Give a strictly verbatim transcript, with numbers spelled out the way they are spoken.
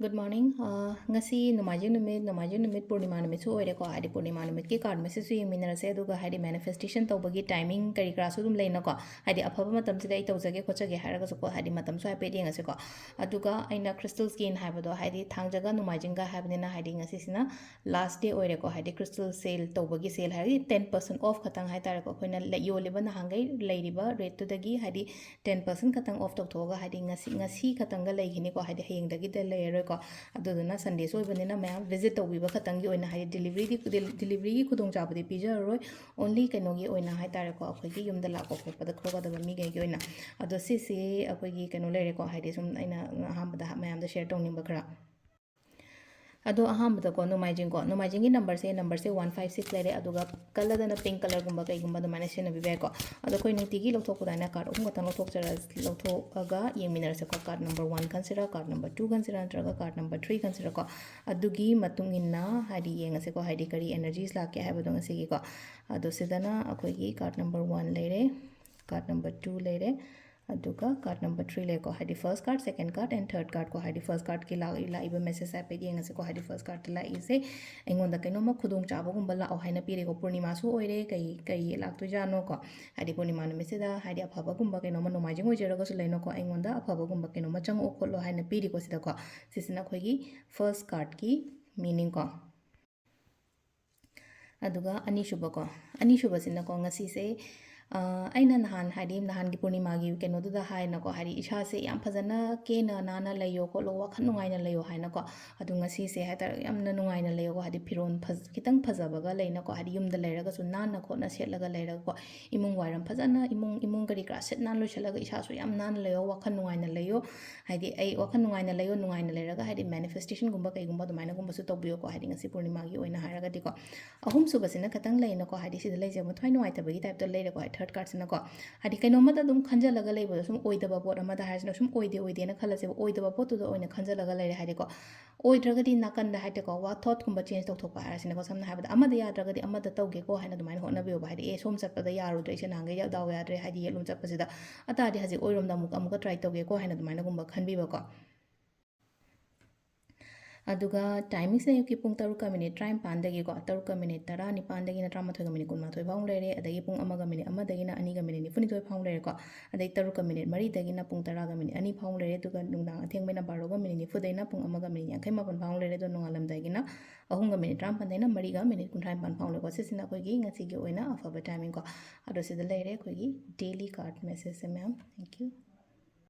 Good morning. ꯑ, ꯉꯁꯤ ꯅꯣꯡꯃꯥꯏꯖꯤꯡ ꯅꯨꯃꯤꯠ, ꯅꯣꯡꯃꯥꯏꯖꯤꯡ ꯅꯨꯃꯤꯠ ꯄꯨꯔꯅꯤꯃꯥ ꯅꯨꯃꯤꯠꯁꯨ ꯑꯣꯏꯔꯦꯀꯣ꯫ ꯍꯥꯏꯗꯤ ꯄꯨꯔꯅꯤꯃꯥ ꯅꯨꯃꯤꯠꯀꯤ card message ꯁꯨ ꯌꯦꯡꯃꯤꯟꯅꯔꯁꯦ, ꯑꯗꯨꯒ ꯍꯥꯏꯗꯤ manifestation ꯇꯧꯕꯒꯤ timing ꯀꯔꯤ ꯀꯔꯥꯁꯨ ꯑꯗꯨꯝ ꯂꯩꯅꯀꯣ꯫ ꯍꯥꯏꯗꯤ ꯑꯐꯕ ꯃꯇꯝꯁꯤꯗ ꯑꯩ ꯇꯧꯖꯒꯦ ꯈꯣꯠꯆꯒꯦ ꯍꯥꯏꯔꯒꯁꯨꯀꯣ, ꯍꯥꯏꯗꯤ ꯃꯇꯝꯁꯨ ꯍꯥꯏꯐꯦꯠ ꯌꯦꯡꯉꯁꯤꯀꯣ꯫ ꯑꯗꯨꯒ ꯑꯩꯅ crystal skin ꯍꯥꯏꯕꯗꯣ, ꯍꯥꯏꯗꯤ ꯊꯥꯡꯖꯒ ꯅꯣꯡꯃꯥꯏꯖꯤꯡꯒ ꯍꯥꯏꯕꯅꯤꯅ, ꯍꯥꯏꯗꯤ ꯉꯁꯤꯁꯤꯅ last day ꯑꯣꯏꯔꯦꯀꯣ꯫ ꯍꯥꯏꯗꯤ crystal sale ꯇꯧꯕꯒꯤ sale ꯍꯥꯏꯔꯗꯤ ten percent off ꯈꯛꯇꯪ ꯍꯥꯏꯇꯥꯔꯦꯀꯣ꯫ ꯑꯩꯈꯣꯏꯅ ꯂꯩ-, ꯌꯣꯜꯂꯤꯕ ꯅꯍꯥꯟꯈꯩ ꯂꯩꯔꯤꯕ rate ꯇꯨꯗꯒꯤ ꯍꯥꯏꯗꯤ ten percent ꯈꯛꯇꯪ off ꯇꯧꯊꯣꯛꯑꯒ, ꯍꯥꯏꯗꯤ ꯉꯁꯤ, ꯉꯁꯤ ꯈꯛꯇꯪꯒ ꯂꯩꯈꯤꯅꯤꯀꯣ, ꯍꯥꯏꯗꯤ ꯍꯌꯦꯡꯗꯒꯤꯗꯤ ꯂꯩꯔꯔꯣꯏꯀꯣ꯫ ꯑꯗꯨꯗꯨꯅ Sunday ꯁꯨ ꯑꯣꯏꯕꯅꯤꯅ ꯃꯌꯥꯝ visit ꯇꯧꯕꯤꯕ ꯈꯛꯇꯪꯒꯤ ꯑꯣꯏꯅ, ꯍꯥꯏꯗꯤ delivery ꯗꯤ, delivery ꯒꯤ ꯈꯨꯗꯣꯡꯆꯥꯕꯗꯤ ꯄꯤꯖꯔꯔꯣꯏ, only ꯀꯩꯅꯣꯒꯤ ꯑꯣꯏꯅ ꯍꯥꯏꯇꯥꯔꯦꯀꯣ, ꯑꯩꯈꯣꯏꯒꯤ ꯌꯨꯝꯗ ꯂꯥꯛꯄ ꯈꯣꯠꯄꯗ ꯈꯣꯠꯀꯗꯕ ꯃꯤꯈꯩꯒꯤ ꯑꯣꯏꯅ꯫ ꯑꯗꯣ ꯁꯤꯁꯦ ꯑꯩꯈꯣꯏꯒꯤ ꯀꯩꯅꯣ ꯂꯩꯔꯦꯀꯣ, ꯍꯥꯏꯗꯤ ꯁꯨꯝ ꯑꯩꯅ ꯑꯍꯥꯟꯕꯗ ꯃꯌꯥꯝꯗ share ꯇꯧꯅꯤꯡꯕ ꯈꯔ꯫ ꯑꯗꯣ ꯑꯍꯥꯟꯕꯗꯀꯣ, ꯅꯣꯡꯃꯥꯏꯖꯤꯡꯀꯣ, ꯅꯣꯡꯃꯥꯏꯖꯤꯡꯒꯤ number ꯁꯦ, number ꯁꯦ one five six ꯂꯩꯔꯦ, ꯑꯗꯨꯒ ꯀꯂꯔꯗꯅ pink colour ꯒꯨꯝꯕ ꯀꯩꯒꯨꯝꯕ ꯑꯗꯨꯃꯥꯏꯅ ꯁꯤꯖꯤꯟꯅꯕꯤꯕ ꯌꯥꯏꯀꯣ꯫ ꯑꯗꯣ ꯑꯩꯈꯣꯏ ꯅꯨꯡꯇꯤꯒꯤ ꯂꯧꯊꯣꯛꯄꯗꯥꯏꯅ card ꯑꯍꯨꯝ ꯈꯛꯇꯪ ꯂꯧꯊꯣꯛꯆꯔ-, ꯂꯧꯊꯣꯛꯑꯒ ꯌꯦꯡꯃꯤꯟꯅꯔꯁꯦꯀꯣ꯫ Card number one ꯈꯟꯁꯤꯔꯥ, card number two ꯈꯟꯁꯤꯔꯥ, ꯅꯠꯇ꯭ꯔꯒ card number three ꯈꯟꯁꯤꯔꯥꯀꯣ꯫ ꯑꯗꯨꯒꯤ ꯃꯇꯨꯡ ꯏꯟꯅ ꯍꯥꯏꯗꯤ ꯌꯦꯡꯉꯁꯦꯀꯣ, ꯍꯥꯏꯗꯤ ꯀꯔꯤ energies ꯂꯥꯛꯀꯦ ꯍꯥꯏꯕꯗꯣ ꯉꯁꯤꯒꯤꯀꯣ꯫ ꯑꯗꯣ ꯁꯤꯗꯅ ꯑꯩꯈꯣꯏꯒꯤ card number one ꯂꯩꯔꯦ, card number two ꯂꯩꯔꯦ, ꯑꯗꯨꯒ card number three ꯂꯩꯀꯣ꯫ ꯍꯥꯏꯗꯤ first card, second card and third card ꯀꯣ꯫ ꯍꯥꯏꯗꯤ first card ꯀꯤ ꯂꯥꯛ-, ꯂꯥꯛꯏꯕ message ꯍꯥꯏꯐꯦꯠ ꯌꯦꯡꯉꯁꯤꯀꯣ꯫ ꯍꯥꯏꯗꯤ first card ꯇ ꯂꯥꯛꯏꯁꯦ, ꯑꯩꯉꯣꯟꯗ ꯀꯩꯅꯣꯝꯃ ꯈꯨꯗꯣꯡꯆꯥꯕꯒꯨꯝꯕ ꯂꯥꯛꯑꯣ ꯍꯥꯏꯅ ꯄꯤꯔꯦꯀꯣ꯫ ꯄꯨꯔꯅꯤꯃꯥꯁꯨ ꯑꯣꯏꯔꯦ, ꯀꯩ, ꯀꯩ ꯂꯥꯛꯇꯣꯏꯖꯥꯠꯅꯣꯀꯣ꯫ ꯍꯥꯏꯗꯤ ꯄꯨꯔꯅꯤꯃꯥ ꯅꯨꯃꯤꯠꯁꯤꯗ ꯍꯥꯏꯗꯤ ꯑꯐꯕꯒꯨꯝꯕ ꯀꯩꯅꯣꯝꯃ, ꯅꯣꯡꯃꯥꯏꯖꯤꯡ ꯑꯣꯏꯖꯔꯒꯁꯨ ꯂꯩꯅꯀꯣ, ꯑꯩꯉꯣꯟꯗ ꯑꯐꯕꯒꯨꯝꯕ ꯀꯩꯅꯣꯝꯃ ꯆꯪꯉꯛꯑꯣ ꯈꯣꯠꯂꯣ ꯍꯥꯏꯅ ꯄꯤꯔꯤꯀꯣ ꯁꯤꯗꯀꯣ꯫ ꯁꯤꯁꯤꯅ ꯑꯩꯈꯣꯏꯒꯤ first card ꯀꯤ meaning ꯀꯣ꯫ ꯑꯗꯨꯒ ꯑꯅꯤꯁꯨꯕꯀꯣ, ꯑꯅꯤꯁꯨꯕꯁꯤꯅꯀꯣ, ꯉꯁꯤꯁꯦ, ꯑ, ꯑꯩꯅ ꯅꯍꯥꯟ, ꯍꯥꯏꯗꯤ ꯅꯍꯥꯟꯒꯤ ꯄꯨꯔꯅꯤꯃꯥꯒꯤ ꯀꯩꯅꯣꯗꯨꯗ ꯍꯥꯏꯅꯀꯣ, ꯍꯥꯏꯗꯤ ꯏꯁꯥꯁꯦ ꯌꯥꯝ ꯐꯖꯅ ꯀꯦꯅ ꯅꯥꯟꯅ ꯂꯩꯌꯣ ꯈꯣꯠꯂꯣ, ꯋꯥꯈꯜ ꯅꯨꯡꯉꯥꯏꯅ ꯂꯩꯌꯣ ꯍꯥꯏꯅꯀꯣ꯫ ꯑꯗꯣ ꯉꯁꯤꯁꯦ ꯍꯥꯏꯇꯥꯔꯦ, ꯌꯥꯝꯅ ꯅꯨꯡꯉꯥꯏꯅ ꯂꯩꯌꯣꯀꯣ, ꯍꯥꯏꯗꯤ ꯐꯤꯔꯣꯜ ꯐꯖ-, ꯈꯤꯇꯪ ꯐꯖꯕꯒ ꯂꯩꯅꯀꯣ, ꯍꯥꯏꯗꯤ ꯌꯨꯝꯗ ꯂꯩꯔꯒꯁꯨ ꯅꯥꯟꯅ ꯈꯣꯠꯅ ꯁꯦꯠꯂꯒ ꯂꯩꯔꯒꯀꯣ, ꯏꯃꯨꯡ ꯋꯥꯏꯔꯝ ꯐꯖꯅ, ꯏꯃꯨꯡ, ꯏꯃꯨꯡ ꯀꯔꯤ ꯀꯔꯥ ꯁꯤꯠ ꯅꯥꯟ ꯂꯣꯏꯁꯤꯜꯂꯒ ꯏꯁꯥꯁꯨ ꯌꯥꯝ ꯅꯥꯟꯅ ꯂꯩꯌꯣ, ꯋꯥꯈꯜ ꯅꯨꯡꯉꯥꯏꯅ ꯂꯩꯌꯣ꯫ ꯍꯥꯏꯗꯤ ꯑꯩ ꯋꯥꯈꯜ ꯅꯨꯡꯉꯥꯏꯅ ꯂꯩꯌꯣ, ꯅꯨꯡꯉꯥꯏꯅ ꯂꯩꯔꯒ ꯍꯥꯏꯗꯤ manifestation ꯒꯨꯝꯕ ꯀꯩꯒꯨꯝꯕ ꯑꯗꯨꯃꯥꯏꯅꯒꯨꯝꯕꯁꯨ ꯇꯧꯕꯤꯌꯣꯀꯣ, ꯍꯥꯏꯗꯤ ꯉꯁꯤ ꯄꯨꯔꯅꯤꯃꯥꯒꯤ ꯑꯣꯏꯅ ꯍꯥꯏꯔꯒꯗꯤꯀꯣ꯫ ꯑꯍꯨꯝꯁꯨꯕꯁꯤꯅ ꯈꯤꯇꯪ ꯂꯩꯅꯀꯣ, ꯍꯥꯏꯗꯤ ꯁꯤꯗ ꯂꯩꯖꯕ ꯊꯋꯥꯏ ꯅꯨꯡꯉꯥꯏꯇꯕꯒꯤ type ꯇ ꯂꯩꯔꯦꯀꯣ, ꯍꯥꯏꯗꯤ third card ꯁꯤꯅꯀꯣ꯫ ꯍꯥꯏꯗꯤ ꯀꯩꯅꯣꯝꯃꯗ ꯑꯗꯨꯝ ꯈꯟꯖꯜꯂꯒ ꯂꯩꯕꯗꯣ, ꯁꯨꯝ ꯑꯣꯏꯗꯕ ꯄꯣꯠ ꯑꯃꯗ ꯍꯥꯏꯔꯁꯤꯅ, ꯁꯨꯝ ꯑꯣꯏꯗꯦ ꯑꯣꯏꯗꯦꯅ ꯈꯜꯂꯁꯦꯕ, ꯑꯣꯏꯗꯕ ꯄꯣꯠꯇꯨꯗ ꯑꯣꯏꯅ ꯈꯟꯖꯜꯂꯒ ꯂꯩꯔꯦ ꯍꯥꯏꯗꯤꯀꯣ꯫ ꯑꯣꯏꯗ꯭ꯔꯒꯗꯤ ꯅꯥꯀꯟꯗ ꯍꯥꯏꯗꯤꯀꯣ, ꯋꯥ-, thought ꯀꯨꯝꯕ change ꯇꯧꯊꯣꯛꯄ ꯍꯥꯏꯔꯁꯤꯅꯀꯣ, ꯁꯝꯅ ꯍꯥꯏꯔꯕꯗ ꯑꯃꯗ ꯌꯥꯗ꯭ꯔꯒꯗꯤ ꯑꯃꯗ ꯇꯧꯒꯦꯀꯣ ꯍꯥꯏꯅ ꯑꯗꯨꯃꯥꯏꯅ ꯍꯣꯠꯅꯕꯤꯌꯣꯕ꯫ ꯍꯥꯏꯗꯤ ꯑꯦ, ꯁꯣꯝ ꯆꯠꯄꯗ ꯌꯥꯔꯨꯗ꯭ꯔꯦ, ꯑꯩꯁꯦ ꯅꯍꯥꯟꯈꯩ ꯗꯥꯎ ꯌꯥꯗ꯭ꯔꯦ, ꯍꯥꯏꯗꯤ ꯌꯦꯠꯂꯣꯝ ꯆꯠꯄꯁꯤꯗ, ꯑꯇꯥꯔꯗꯤ ꯍꯧꯖꯤꯛ ꯑꯣꯏꯔꯣꯝꯗ ꯑꯃꯨꯛ, ꯑꯃꯨꯛꯀ try ꯇꯧꯒꯦꯀꯣ ꯍꯥꯏꯅ ꯑꯗꯨꯃꯥꯏꯅꯒꯨꯝꯕ ꯈꯟꯕꯤꯕꯀꯣ꯫ ꯑꯗꯨꯒ ꯇꯥꯏꯃꯤꯡꯁꯤꯅ ꯑꯌꯨꯛꯀꯤ ꯄꯨꯡ ꯇꯔꯨꯛꯀ ꯃꯤꯅꯤꯠ ꯇꯔꯥꯅꯤꯄꯥꯟꯗꯒꯤꯀꯣ, ꯇꯔꯨꯛꯀ ꯃꯤꯅꯤꯠ ꯇꯔꯥꯅꯤꯄꯥꯟꯗꯒꯤꯅ ꯇꯔꯥꯃꯥꯊꯣꯏꯒ ꯃꯤꯅꯤꯠ ꯀꯨꯟꯃꯥꯊꯣꯏ ꯐꯥꯎ ꯂꯩꯔꯦ꯫ ꯑꯗꯒꯤ ꯄꯨꯡ ꯑꯃꯒ ꯃꯤꯅꯤꯠ ꯑꯃꯗꯒꯤꯅ ꯑꯅꯤꯒ ꯃꯤꯅꯤꯠ ꯅꯤꯐꯨꯅꯤꯊꯣꯏ ꯐꯥꯎ ꯂꯩꯔꯦꯀꯣ꯫ ꯑꯗꯩ ꯇꯔꯨꯛꯀ ꯃꯤꯅꯤꯠ ꯃꯔꯤꯗꯒꯤꯅ ꯄꯨꯡ ꯇꯔꯥꯒ ꯃꯤꯅꯤꯠ ꯑꯅꯤ ꯐꯥꯎ ꯂꯩꯔꯦ꯫ ꯑꯗꯨꯒ ꯅꯨꯡꯗꯥꯡ ꯑꯊꯦꯡꯕꯩꯅ ꯕꯥꯔꯣꯒ ꯃꯤꯅꯤꯠ ꯅꯤꯐꯨꯗꯩꯅ ꯄꯨꯡ ꯑꯃꯒ ꯃꯤꯅꯤꯠ ꯌꯥꯡꯈꯩ ꯃꯥꯄꯟ ꯐꯥꯎ ꯂꯩꯔꯦ꯫ ꯑꯗꯣ ꯅꯣꯡꯉꯥꯜꯂꯝꯗꯥꯏꯒꯤꯅ ꯑꯍꯨꯝꯒ ꯃꯤꯅꯤꯠ ꯇꯔꯥꯃꯥꯄꯟꯗꯩꯅ ꯃꯔꯤꯒ ꯃꯤꯅꯤꯠ ꯀꯨꯟꯊ꯭ꯔꯥ ꯅꯤꯄꯥꯟ ꯐꯥꯎ ꯂꯩꯀꯣ꯫ ꯁꯤꯁꯤꯅ ꯑꯩꯈꯣꯏꯒꯤ ꯉꯁꯤꯒꯤ ꯑꯣꯏꯅ ꯑꯐꯕ ꯇꯥꯏꯃꯤꯡꯀꯣ꯫ ꯑꯗꯣ ꯁꯤꯗ ꯂꯩꯔꯦ ꯑꯩꯈꯣꯏꯒꯤ daily card messageꯁꯦ ꯃꯌꯥꯝ꯫ Thank you꯫